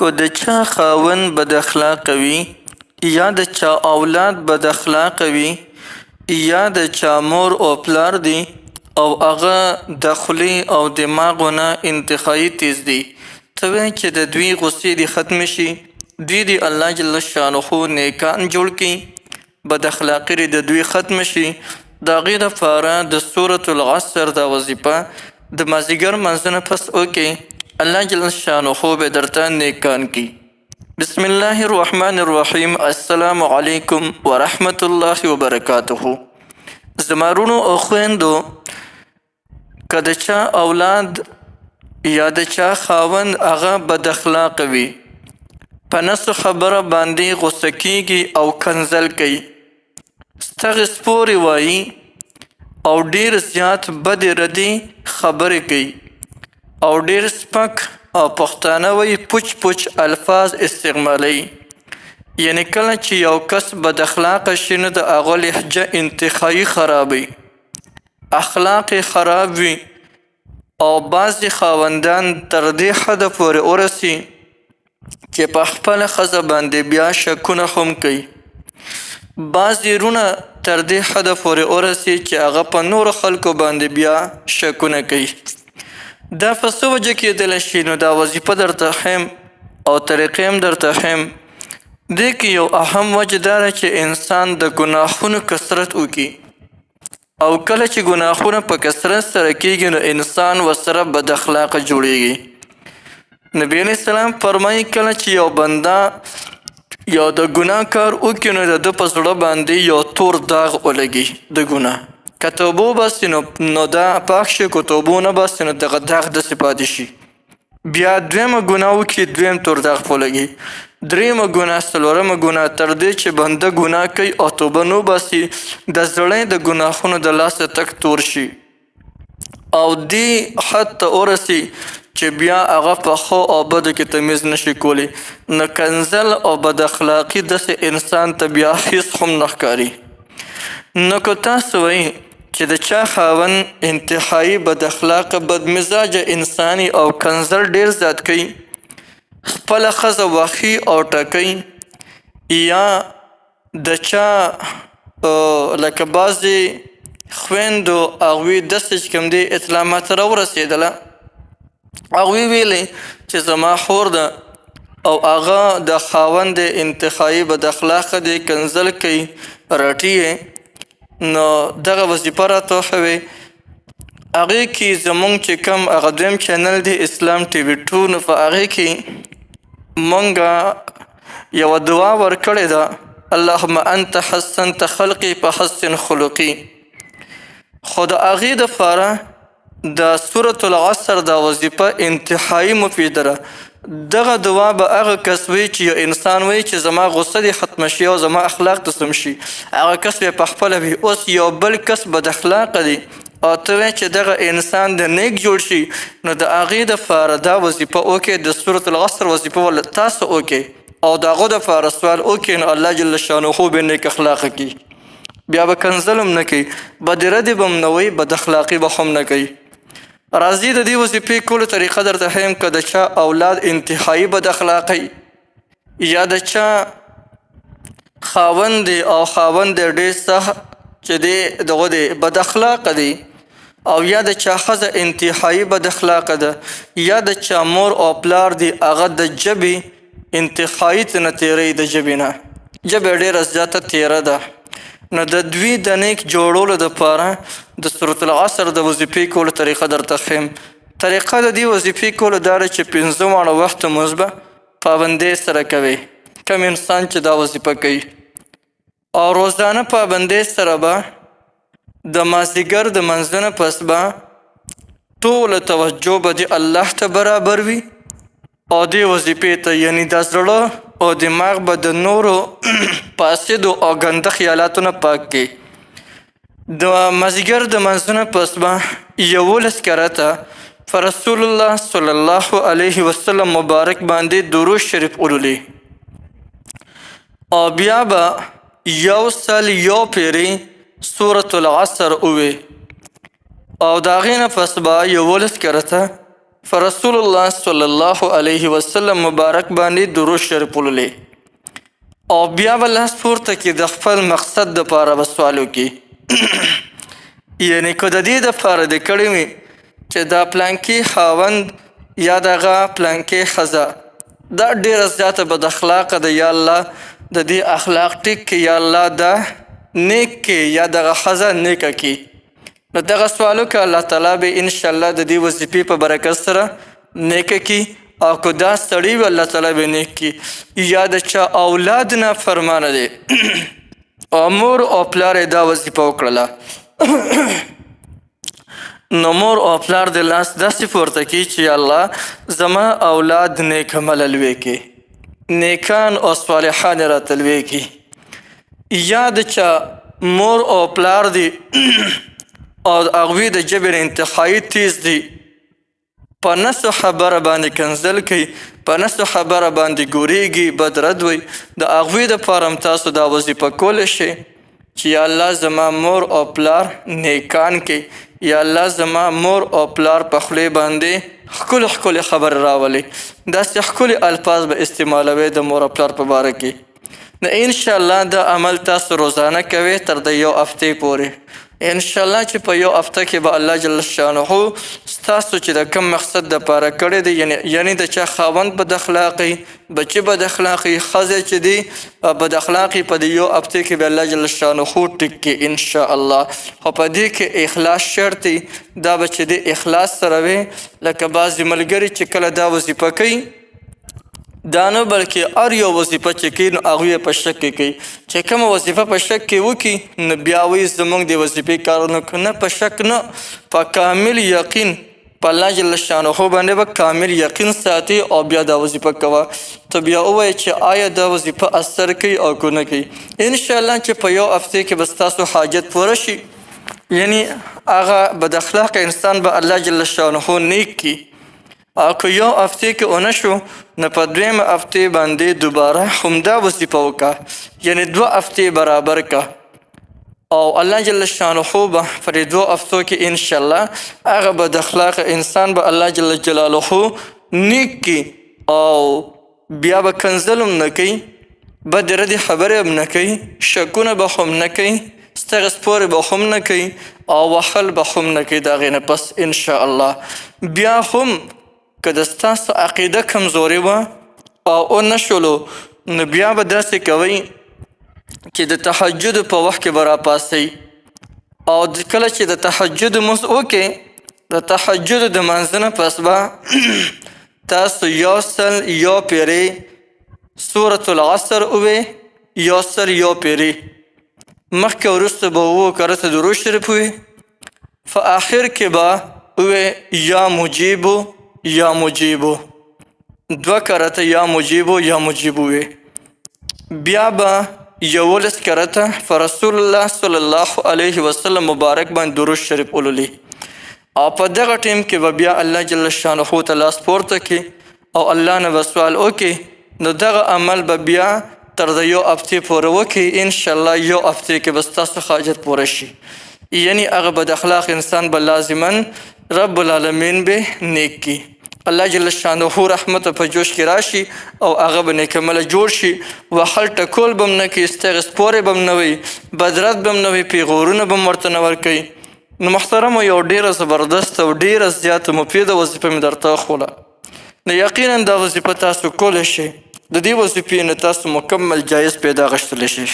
که د چا خاوند بد اخلاقه وي، یا د چا اولاد بد اخلاقه وي، یا د چا مور او پلار دي او هغه د خولې او دماغو نه انتهايي تیز دي، ته وایې چې د دوی غوسې دې ختمې شي، دوی دې الله جل شانه نیکان جوړ کړي، بد اخلاقي دې د دوی ختمه شي. د هغې دپاره د سورة العصر دا وظیفه د مازدیګر لمانځه نه پس وکړئ، الله جل شانه به درته نیکان کړي. بسم الله الرحمن الرحیم. السلام علیکم ورحمت الله وبرکاته. زما وروڼو او خویندو، که د چا اولاد یا د چا خاوند هغه بد اخلاقه وي، په نسو خبره باندې غوسه کیږي او کنځل کوي، ستغې سپورې وایي او ډېر زیات بدې ردې خبرې کوي او ډېر سپک او پښتانه وایي پوچ پوچ الفاظ استعمالوي، یعنې کله چې یو کس بد اخلاقه شي نو د هغه لهجه انتهايي خرابوي، اخلاق یې خراب وي، او بعضې خاوندان تر دې حده پورې ورسي چې په خپله ښځه باندې بیا شکونه هم کوي. بعضې وروڼه تر دې حده پورې ورسي چې هغه په نورو خلکو باندې بیا شکونه کوي. دا په څه وجه کېدلی شي؟ نو دا وظیفه درته ښیم او طریقې هم درته ښیم. دې کې یو اهم وجه دا ده چې انسان د ګناهونو کثرت وکړي، او کله چې ګناهونه په کثرت سره کېږي نو انسان ورسره بد اخلاقه جوړېږي. نبی علیه السلام فرمایي کله چې یو بنده یو د ګناه کار وکړي نو د ده په زړه باندې یو تور داغ ولګي د ګناه، که توبه وباسي نو دا پاک شي، که توبه نه باسي نو دغه داغ داسې پاتې شي. بیا دویمه ګناه وکړي، دویم تور داغ پرې ولګي، درېیمه ګناه، څلورمه ګناه، تر دې چې بنده ګناه کوي او توبه نه وباسي د زړه د ګناهونو د لاسه تک تور شي او دې حد ته ورسي چې بیا هغه په ښو او بدو کې تمیز نشي کولی. نو کنځل او بد اخلاقي داسې انسان ته بیا هیڅ هم نه ښکاري. نو که تاسو وایئ چې د چا خاوند انتهايي بد اخلاقه بد مزاجه انسان او کنځل ډېر زیات کوي، خپله ښځه وهي او ټکوي، یا د چا لکه بعضې خویندو هغوی داسې چې کوم دی اطلاع ماته راورسېدله، هغوی ویلې چې زما خور ده او هغه د خاوند دی انتهايي بد اخلاقه دی، کنځل کوي، رټي یې، نو دغه وظیفه راته وښوې. هغې کې زمونږ چې کوم هغه دویم چینل دی اسلام ټي وي 2، نو په هغې کې مونږ یوه دعا ورکړې ده، اللهم انت حسنت خلقي فحسن خلقي. خو د هغې دپاره د سورة العصر دا وظیفه انتهايي مفیده ده. دغه دعا به هغه کس وایي چې یو انسان وایي چې زما غوسه دې ختمه شي او زما اخلاق دې سم شي، هغه کس به په خپله وي. اوس یو بل کس بد اخلاقه دی او ته وایې چې دغه انسان د نیک جوړ شي، نو د هغې دپاره دا وظیفه وکړئ، د سورة العصر وظیفه ول تاسو وکړئ او د هغو دپاره سوال وکړئ، نو الله جل شانه به نیک اخلاقه کړي، بیا به کنځل هم نه کوي، بدې ردې به هم نه وایي، بد اخلاقي به هم نه کوي. راځي د دې وظیفې کولو طریقه درته ښیم. که د چا اولاد انتهايي بد اخلاقي یا د چا خاوند دی او خاوند دی ډېر سخت چې دی دغه دی بد اخلاقه دی، او یا د چا ښځه انتهايي بد اخلاقه ده، یا د چا مور او پلار دی هغه د ژبې انتهايي ته نه تېروي، د ژبې نه ژبه ډېره زیاته تېره ده، نو د دوی د نیک جوړولو دپاره د سورة العصر د وظیفې کولو طریقه درته ښیم. طریقه د دې وظیفې کولو دا ده چې 5 واړه وخت لمونځ به پابندۍ سره کوي، کوم انسان چې دا وظیفه کوي، او روزانه پابندۍ سره به د مازدیګر د لمانځه نه پس به ټوله توجه به دې الله ته برابر وي او دې وظیفې ته، یعنې د زړه او دماغ به د نورو فاسدو او ګنده خیالاتو نه پاک کړي. د مازدیګر د لمانځه نه پس به 11 کرته پر رسول الله صلی الله علیه وسلم مبارک باندې درود شریف ولولي، او بیا به 101 پیرې سورة العصر ووایي، او د هغې نه پس به 11 کرته فرسول الله صلی الله علیه وسلم مبارک باندې درود شریف ولولې او بیا به لاس پورته کړي، د خپل مقصد دپاره به سوال وکړي. یعنې که د دې دپاره دې کړی وي چې دا پلانکي خاوند یا دغه پلانکې ښځه دا ډېره زیاته بد اخلاقه ده، یا الله د دې اخلاق ټیک کړي، یا الله دا نیک کړي، یا دغه ښځه نیکه کړي، نو دغه سوال وکړه، الله تعالی به انشاءالله د دې وظیفې په برکت سره نیکه کړي. او که دا سړی وي الله تعالی به نیک کړي. یا د چا اولاد نافرمانه دی او مور او پلار یې دا وظیفه وکړله، نو مور او پلار د لاس داسې پورته کړي چې الله زما اولاد نیک عمله لوی کړي، نیکان او صالحان یې راته لوی کړي. یا د چا مور او پلار دی او هغوی د ژبې نه انتهایي تیز دي، په نسو خبره باندې کنځل کوي، په نسو خبره باندې ګورېږي، بد رد وي، د هغوی دپاره هم تاسو دا وظیفه کولی شئ چې یا الله زما مور او پلار نیکان کړي، یا الله زما مور او پلار په خولې باندې ښکلې ښکلې خبرې راولي، داسې ښکلي الفاظ به استعمالوي د مور او پلار په باره کې. نو انشاءالله دا عمل تاسو روزانه کوئ تر د یو هفتې پورې. انشاءالله چې په یو هفته کې به الله جل شانه ستاسو چې د کوم مقصد دپاره کړی دی، یعنی د چا خاوند بد اخلاقي، بچي بد اخلاقي، ښځه چې دی بد اخلاقي، په دې یو هفته کې به الله جل شانه ټیک کړي انشاءالله. خو په دې کې اخلاص شرط دی، دا به چې دی اخلاص سره وي. لکه بعضې ملګري چې کله دا وظیفه کوي دا نه، بلکې هر یو وظیفه چې کوي نو هغوی یې په شک کې کوي، چې کومه وظیفه په شک کې وکړي نو بیا وایي زموږ د وظیفې کار نه کوي. نه، په شک نه، په کامل یقین په الله جل شانه باندې به کامل یقین ساتي او بیا دا وظیفه کوه. ته بیا ووایه چې آیا دا وظیفه اثر کوي او که نه کوي. انشاءالله چې په یو هفته کې به ستاسو حاجت پوره شي، یعنی هغه بد اخلاقه انسان به الله جل شانه نیک کړي. او که یو هفته کې ونه شو نو په دویمه هفته باندې دوباره همدا وظیفه وکړه، یعنی دوه هفتې برابر کړه، او الله جل شانه به په دې دوو هفتو کې انشاءالله هغه بد اخلاقه انسان به الله جل جلاله نیک کړي او بیا به کنځل هم نه کوي، بدې ردې خبرې هم نه کوي، شکونه به هم نه کوي، ستغې سپورې به هم نه کوي او وهل به هم نه کوي د هغې نه پس انشاءالله. بیا هم که د ستاسو عقیده کمزورې وه او ونه شولو نو بیا به داسې کوئ چې د تهجد په وخت کې به راپاڅئ، او کله چې د تهجد لمونځ وکړئ، د تهجد د لمانځه نه پس به تاسو یو سل یو پیرې سورة العصر ووایئ، یو سل یو پیرې مخکې وروسته به اووه کرته درود شریف ووایئ، په آخر کې به ووایئ یا مجیبو یا مجیبو، دوه کرته یا مجیبو یا مجیبو ووایئ. بیا به 11 کرته په رسول الله صلی الله علیه وسلم مبارک باندې درود شریف ولولي، او په دغه ټیم کې به بیا الله جل شانه ته لاس پورته کړي او الله نه به سوال وکړي. نو دغه عمل به بیا تر د یو هفتې پورې وکړي، انشاءالله یو هفتې کې به ستاسو حاجت پوره شي. یعنی هغه بد اخلاق انسان به لازما رب العالمین به نیک کړي، الله جل شانه رحمت په جوش کې راشي او هغه به نیکمله جوړ شي. وهل ټکول به هم نه کوي، ستغې سپورې به هم نه وي، بدرد به هم نه وي، پیغورونه به هم ورته نه ورکوي. نو محترمو یو ډېره زبردسته او ډېره زیاته مفیده وظیفه مې درته وښوله. نو یقینا دا وظیفه تاسو کولی شئ، د دې وظیفې نه تاسو مکمل جایز پیدا غشتلی شئ.